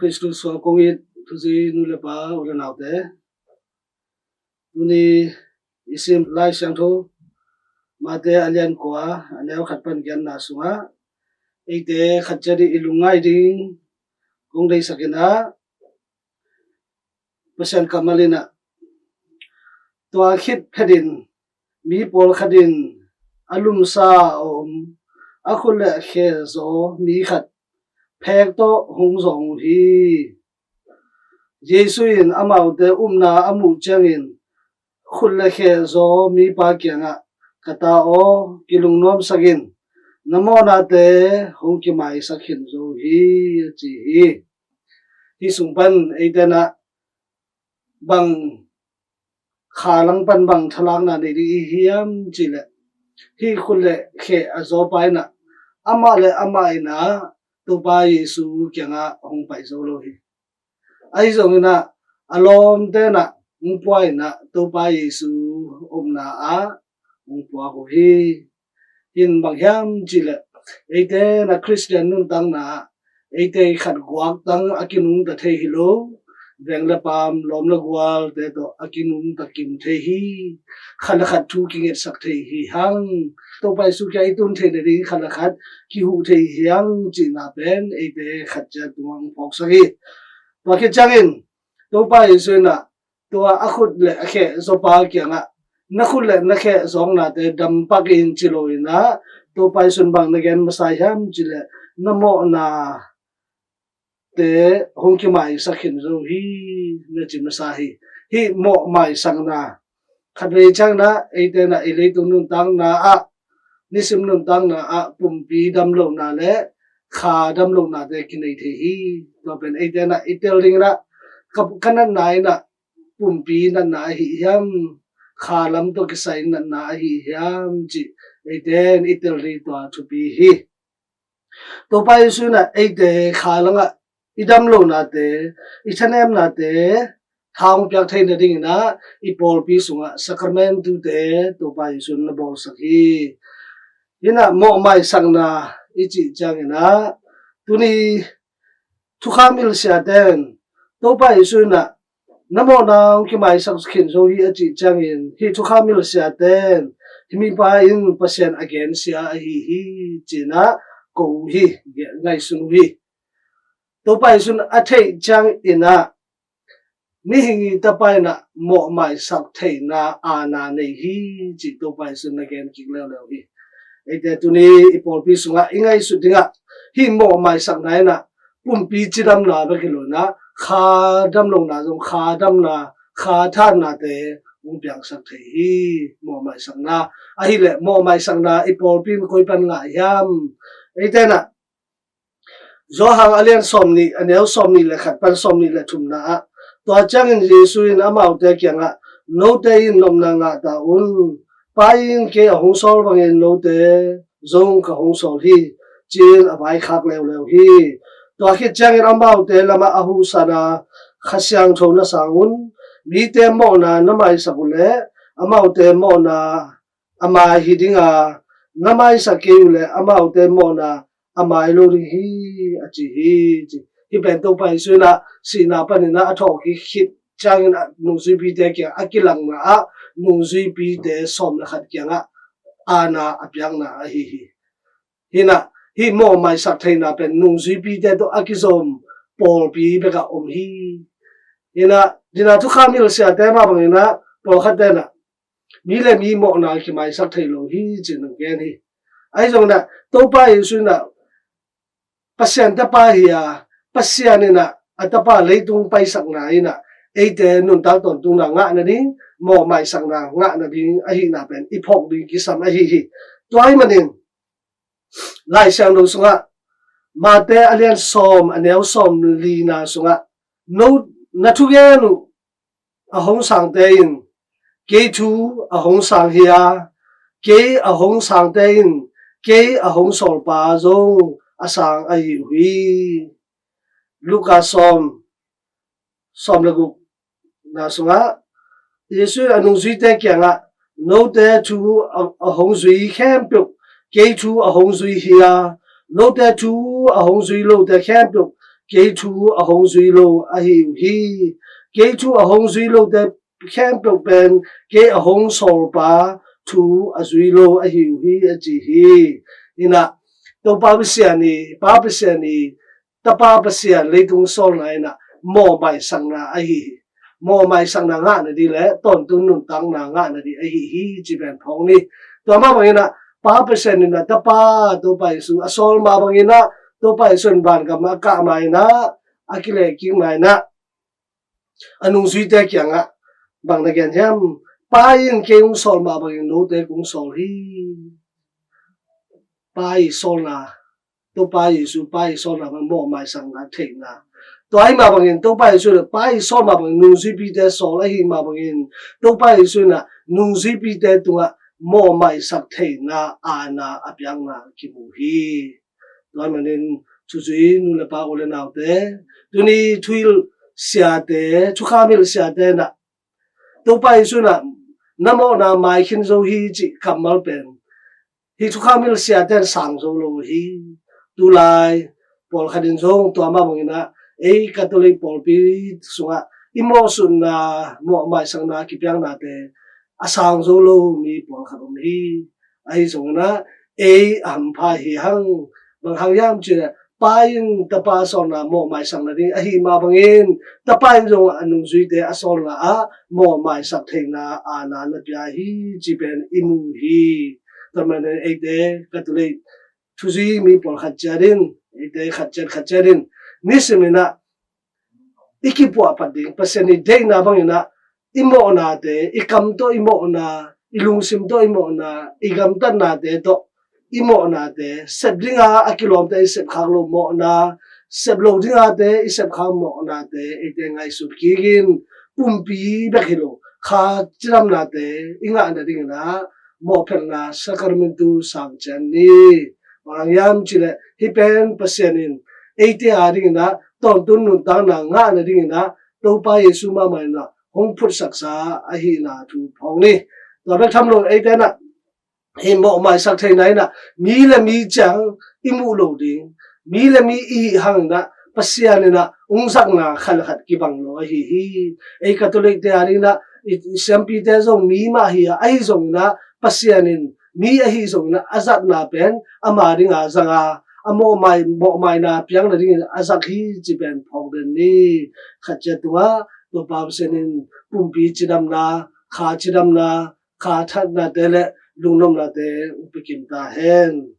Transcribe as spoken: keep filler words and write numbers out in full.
Khristu suak kong it thuzui nu le pa u le naute, tuni i sim Lai Siangtho Mate a lian kua, a neu khat pan giatna sungah eite khat ciat i lungngai ding kong deihsak in ah, Pasian kammal in ah, tua khit phetin mi pawlkhat in a lumsa a om, a khut le khe zaw mi khat phek tawh hong zawng uh hi. Jesu in amaute upna a muh ciangin khut le khe zaw mipa kiangah, "Ka ta aw, kilungnuamsak in, na mawhnate hong kimaisak khin zo hi," a ci hi. Hih sung pan eite in ah bang kha lang pan bang thalakna nei ding i hiam cih leh, hih khut le khe a zawpa in ah amah le amah in ah Topa Jesu kiangah hong pai zo lo hi. Ahi zongin ah a lawmte in ah hong pua in ah Topa Jesu omna ah hong puak uh hi. Hih in bang hiam cih leh, eite in ah Khristian nuntakna ah eite khat guaktang a kinungta thei hi lo, veng le paam, lawm le gualte tawh a kinungta kim thei hi. Khat le khat thu kingetsak thei hi hang. Topa Jesu kiang i tun theih nading khat le khat kihuh thei hi hang cihna pen eite khat ciat tungah hong phawksak hi. Tua khit ciangin Topa Jesu in ah tua a khut le a khe zawpa kiangah, "Na khut le na khe zawngnate dampak in," ci lo in ah, Topa Jesu in bang na gen masa hiam cih leh, "Na mawhnate hong kimaisak khin zo hi," na ci masa hi. Hih mawhmaisakna, khatvei ciangin ah eite in ah i leitung nuntakna ah, nisim nuntakna ah pumpi damlohna le kha damlohnate kinei thei hi. Tua pen eite in ah i tel ding in ah, ka, ka natna in ah pumpi natna ahi hiam, kha lam tawh kisai natna ahi hiam cih eite in i tel ding tua thupi hi. Topa Jesu in ah eite kha langah i damlohnate, i thanemnate tha hong piak theih nading in ah i pawlpi sungah Sacramentu-te Topa Jesu in na bawlsak hi. Hih in ah mawhmaisakna i cih ciangin ah, tuni thukham hilhsiate in Topa Jesu in ah, "Na mawhna hong kimaisak khin zo hi," a cih ciangin, hih thukham hilhsiate in, "Hih mipa in Pasian a gensia ahi hi," ci in ah ko uh hi, ngaihsun uh hi. Topa Jesu in a theih ciangin ah, mihing i Tapa in ah mawhmaisak theihna aana nei hi, cih Topa Jesu in na gen kik leuleu hi. Eite tuni i pawlpi sungah i ngaihsut ding ah, hih mawhmaisakna in ah pumpi cidamna bek hi lo in ah, kha damlohna zong, kha damna, kha thannate hong piangsak thei hi. Mawhmaisakna ahih leh, mawhmaisakna i pawlpi in koi pan ngah hiam? Eite in ah Johan a lian sawmnih, a neu sawmnih le khat pan sawmnih le thumna ah, tua ciangin Jesu in amaute kiangah, "Note in nopna ngah ta un. Pa in kei a hong sawl bangin note zong ka hong sawl hi," ci-in a vaikhak leuleu hi. Tua khit ciangin amaute lamah a huhsan a, "Kha Siangtho na sang un. Mite mawhna na maisak uh leh amaute mawhna a mai hi ding a, na maisak kei uh leh amaute mawhna a mai lo ding hi," a ci hi, ci. Hih pen Topa Jesu in ah sihna panin ah a thawhkik khit ciangin ah nungzuipite kiang a kilangna ah, nungzuipite sawm le khat kiangah aana a piakna ahi hi. Hih in ah hih mawhmaisak theihna pen nungzuipite tawh a kizom pawlpi bekah om hi. Hih in ah, dina thukham hilhsiate mah bangin ah, pawlkhatte in ah mi le mi mawhna kimaisak thei lo hi, ci-in hong gen hi. Ahi zongin ah Topa Jesu in ah Pasian Tapa hi a, Pasian in ah a Tapa leitung paisakna in ah eite nuntak tawntungna ngah nading, mawhmaisakna ngah nading ahihna pen i phawk ding kisam ahi hi. Tua ahih manin Lai Siangtho sungah, Mate a lian sawm, a neu sawmlina sungah, "No, na thugen uh a hong sangte in kei thu a hong sang hi a, kei a hong sangte in kei a hong sawlpa zong a sang ahi uh hi." Luka sawm, sawm le gukna sungah, Jesu in a nungzuite kiangah, "Note thu a, a hong zui khempeuh kei thu a hong zui hi a, note thu a hong zui lote khempeuh kei thu a hong zui lo ahi uh hi. Kei thu a hong zui lote khempeuh pen kei a hong sawlpa thu a zui lo ahi uh hi, a ci hi. Inah Topa Pasian i, Pa Pasian i, Tapa Pasian leitung sawlna inah mawhmaisakna ahi hi. Mawhmaisakna ngahna dih le tawntung nuntakna ngahna dih ahi hi, ci pen phawk ni. Tua mah bangin ah Pa Pasian inah Tapa Topa Jesu a sawl mah bangin ah Topa Jesu in vangam a kah mah inah, a kilehkik mah inah a nungzuite kiangah bang na gen hiam? Pa in kei hong sawl mah bangin note kong sawl hi. Pa i sawlna, Topa Jesu Pa i sawlna bang mawhmaisakna theihna. Tua ahi mah bangin Topa Jesu le Pa i sawl mah bangin nungzuipite sawl ahi mah bangin Topa Jesu inah nungzuipite tungah mawhmaisak theihna aana a piakna kimu hi. Tua manin thuzui nu le pa u le naute, tuni thuhilh siate, thukham hilh siate inah Topa Jesu inah na mawhna maikhin zo hi cih kammal pen hih thukham hilh siate in sang zo lo hi. Tulai pawlkhat in zong tua mah bangin ah ei Catholic pawlpi sungah i mawhsutna, mawhmaisakna kipiaknate a sang zo lo mi pawlkhat om hi. Ahi zongin ah ei a hampha hi hang. Bang hang hiam cih leh Pa in Tapa sawlna mawhmaisak nading ahi mah bangin Tapa in zong a nungzuite a sawlna ah mawhmaisak theihna aana na pia hi, ci pen i mu hi. Tua manin eite Catholic thuzui mi pawlkhat ciat in, eite khat ciat khat ciat in nisim inah i kipuahphat ding, Pasian i deihna bangin ah i mawhnate, i kam tawh i mawhna, i lungsim tawh i mawhna, i gamtatnate tawh i mawhnate, sep dinga a kilawmte i sepkhak lo mawhna, sep lo dingate i sepkhak mawhnate eite ngaihsut kikin pumpi bek hi lo kha cidamnate i ngah nadingin ah mawhphelhna Sakramentu sang ciat ni. Bang hang hiam cih leh hih pen Pasian in eite a dingin ah tawntung nuntakna ngah nadingin ah Topa Jesu mahmah inah hong phutsaksa ahihna thu phawk ni. Tua bek tham lo eite inah hih mawhmaisak theihna inah mi le mi ciang i muh lo ding, mi le mi i hih hang inah Pasian inah hong zakna khat le khat kibang lo ahi hi. Ei Catholic te a dingin ah i, i siampite zong mi mah hi a, ahi zongin ah Pasian in mi ahi zongin ah a zatna pen ama dinga zanga a mawhmai, mawhmaina piak nadingin a zak hi, ci pen phawk den ni. Khat ciat tungah Topa Pasian in pumpi cidamna, kha cidamna, kha thatnate le lungnopnate hong pia kim ta hen.